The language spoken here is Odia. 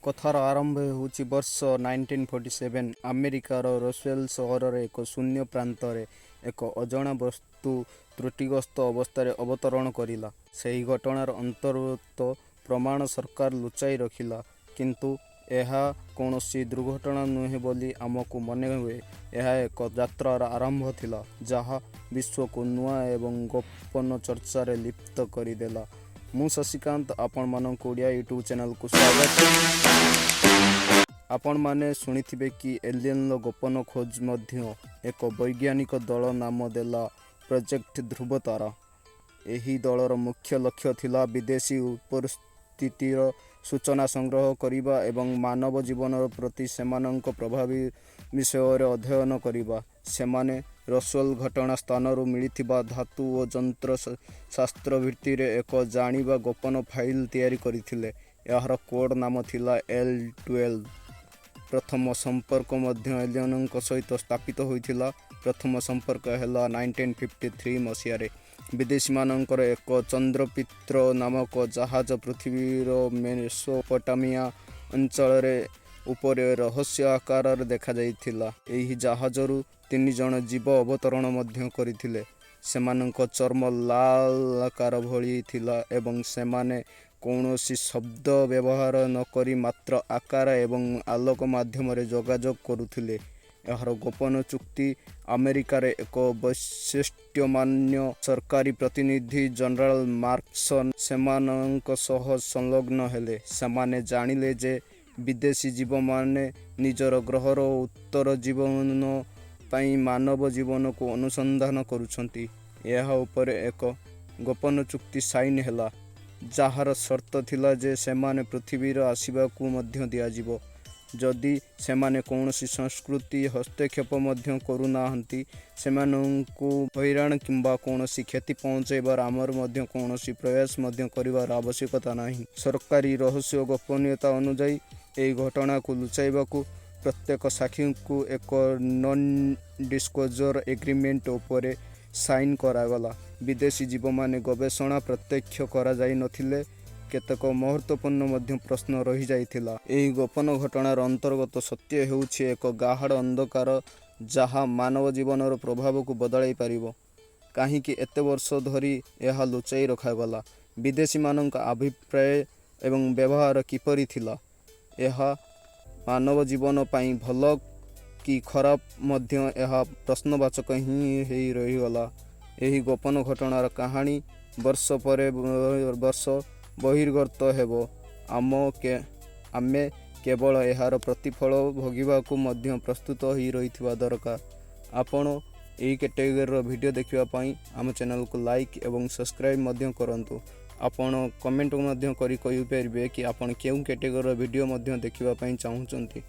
କଥାର ଆରମ୍ଭ ହେଉଛି ବର୍ଷ 1947। ଆମେରିକାର ରୋସୱେଲ ସହରରେ ଏକ ଶୂନ୍ୟ ପ୍ରାନ୍ତରେ ଏକ ଅଜଣା ବସ୍ତୁ ତ୍ରୁଟିଗ୍ରସ୍ତ ଅବସ୍ଥାରେ ଅବତରଣ କରିଲା। ସେହି ଘଟଣାର ଅନ୍ତର୍ଗତ ପ୍ରମାଣ ସରକାର ଲୁଚାଇ ରଖିଲା। କିନ୍ତୁ ଏହା କୌଣସି ଦୁର୍ଘଟଣା ନୁହେଁ ବୋଲି ଆମକୁ ମନେହୁଏ। ଏହା ଏକ ଯାତ୍ରାର ଆରମ୍ଭ ଥିଲା, ଯାହା ବିଶ୍ୱକୁ ନୂଆ ଏବଂ ଗୋପନ ଚର୍ଚ୍ଚାରେ ଲିପ୍ତ କରିଦେଲା। ମୁଁ ଶଶିକାନ୍ତ, ଆପଣମାନଙ୍କୁ ଓଡ଼ିଆ ୟୁଟ୍ୟୁବ୍ ଚ୍ୟାନେଲକୁ ସ୍ୱାଗତ। ଆପଣମାନେ ଶୁଣିଥିବେ କି ଏଲିୟନର ଗୋପନ ଖୋଜ ମଧ୍ୟ ଏକ ବୈଜ୍ଞାନିକ ଦଳ ନାମ ଦେଲା ପ୍ରୋଜେକ୍ଟ ଧ୍ରୁବତାରା। ଏହି ଦଳର ମୁଖ୍ୟ ଲକ୍ଷ୍ୟ ଥିଲା ବିଦେଶୀ ଉପସ୍ଥିତିର ସୂଚନା ସଂଗ୍ରହ କରିବା ଏବଂ ମାନବ ଜୀବନ ପ୍ରତି ସେମାନଙ୍କ ପ୍ରଭାବ ବିଷୟରେ ଅଧ୍ୟୟନ କରିବା। ସେମାନେ ରୋସୱେଲ ଘଟଣା ସ୍ଥାନରୁ ମିଳିଥିବା ଧାତୁ ଓ ଯନ୍ତ୍ର ଶାସ୍ତ୍ର ଭିତ୍ତିରେ ଏକ ଜାଣିବା ଗୋପନ ଫାଇଲ୍ ତିଆରି କରିଥିଲେ। ଏହାର କୋଡ୍ ନାମ ଥିଲା ଏଲ୍ 12। ପ୍ରଥମ ସମ୍ପର୍କ ମଧ୍ୟ ଏଲିୟନଙ୍କ ସହିତ ସ୍ଥାପିତ ହୋଇଥିଲା। ପ୍ରଥମ ସମ୍ପର୍କ ହେଲା 1953 ମସିହାରେ। ବିଦେଶୀମାନଙ୍କର ଏକ ଚନ୍ଦ୍ରପିତ୍ର ନାମକ ଜାହାଜ ପୃଥିବୀର ମେସୋପଟାମିଆ ଅଞ୍ଚଳରେ ଉପରେ ରହସ୍ୟ ଆକାରରେ ଦେଖାଯାଇଥିଲା। ଏହି ଜାହାଜରୁ ତିନି ଜଣ ଜୀବ ଅବତରଣ ମଧ୍ୟ କରିଥିଲେ। ସେମାନଙ୍କ ଚର୍ମ ଲାଲ ଆକାର ଭଳି ଥିଲା ଏବଂ ସେମାନେ କୌଣସି ଶବ୍ଦ ବ୍ୟବହାର ନକରି ମାତ୍ର ଆକାର ଏବଂ ଆଲୋକ ମାଧ୍ୟମରେ ଯୋଗାଯୋଗ କରୁଥିଲେ। ଏହାର ଗୋପନ ଚୁକ୍ତି ଆମେରିକାର ଏକ ବୈଶିଷ୍ଟ୍ୟମାନ୍ୟ ସରକାରୀ ପ୍ରତିନିଧି ଜେନେରାଲ ମାର୍କସନ୍ ସେମାନଙ୍କ ସହ ସଂଲଗ୍ନ ହେଲେ। ସେମାନେ ଜାଣିଲେ ଯେ ବିଦେଶୀ ଜୀବମାନେ ନିଜର ଗ୍ରହର ଉତ୍ତର ଜୀବନ ପାଇଁ ମାନବ ଜୀବନକୁ ଅନୁସନ୍ଧାନ କରୁଛନ୍ତି। ଏହା ଉପରେ ଏକ ଗୋପନ ଚୁକ୍ତି ସାଇନ୍ ହେଲା, ଯାହାର ସର୍ତ୍ତ ଥିଲା ଯେ ସେମାନେ ପୃଥିବୀର ଆସିବାକୁ ମଧ୍ୟ ଦିଆଯିବ, ଯଦି ସେମାନେ କୌଣସି ସଂସ୍କୃତି ହସ୍ତକ୍ଷେପ ମଧ୍ୟ କରୁନାହାନ୍ତି। ସେମାନଙ୍କୁ ହଇରାଣ କିମ୍ବା କୌଣସି କ୍ଷତି ପହଞ୍ଚାଇବାର ଆମର ମଧ୍ୟ କୌଣସି ପ୍ରୟାସ ମଧ୍ୟ କରିବାର ଆବଶ୍ୟକତା ନାହିଁ। ସରକାରୀ ରହସ୍ୟ ଗୋପନୀୟତା ଅନୁଯାୟୀ ଏହି ଘଟଣାକୁ ଲୁଚାଇବାକୁ ପ୍ରତ୍ୟେକ ସାକ୍ଷୀଙ୍କୁ ଏକ ନନ୍ ଡିସକ୍ଲୋଜର ଏଗ୍ରିମେଣ୍ଟ ଉପରେ ସାଇନ୍ କରାଗଲା। ବିଦେଶୀ ଜୀବମାନେ ଗବେଷଣା ପ୍ରତ୍ୟକ୍ଷ କରାଯାଇନଥିଲେ କେତେକ ମହତ୍ତ୍ୱପୂର୍ଣ୍ଣ ମଧ୍ୟ ପ୍ରଶ୍ନ ରହିଯାଇଥିଲା। ଏହି ଗୋପନ ଘଟଣାର ଅନ୍ତର୍ଗତ ସତ୍ୟ ହେଉଛି ଏକ ଗାଢ଼ ଅନ୍ଧକାର, ଯାହା ମାନବ ଜୀବନର ପ୍ରଭାବକୁ ବଦଳାଇ ପାରିବ। କାହିଁକି ଏତେ ବର୍ଷ ଧରି ଏହା ଲୁଚାଇ ରଖାଗଲା? ବିଦେଶୀମାନଙ୍କ ଅଭିପ୍ରାୟ ଏବଂ ବ୍ୟବହାର କିପରି ଥିଲା? ଏହା ମାନବ ଜୀବନ ପାଇଁ ଭଲ କି ଖରାପ ମଧ୍ୟ ଏହା ପ୍ରଶ୍ନବାଚକ ହିଁ ହେଇ ରହିଗଲା। ଏହି ଗୋପନ ଘଟଣାର କାହାଣୀ ବର୍ଷ ପରେ ବର୍ଷ ବହିର୍ଗତ ହେବ। ଆମେ କେବଳ ଏହାର ପ୍ରତିଫଳ ଭୋଗିବାକୁ ମଧ୍ୟ ପ୍ରସ୍ତୁତ ହୋଇ ରହିଥିବା ଦରକାର। ଆପଣ ଏହି କ୍ୟାଟେଗୋରୀର ଭିଡ଼ିଓ ଦେଖିବା ପାଇଁ ଆମ ଚ୍ୟାନେଲକୁ ଲାଇକ୍ ଏବଂ ସବସ୍କ୍ରାଇବ୍ ମଧ୍ୟ କରନ୍ତୁ। ଆପଣ କମେଣ୍ଟ ମଧ୍ୟ କରି କହିପାରିବେ କି ଆପଣ କେଉଁ କ୍ୟାଟେଗୋରୀର ଭିଡ଼ିଓ ମଧ୍ୟ ଦେଖିବା ପାଇଁ ଚାହୁଁଛନ୍ତି।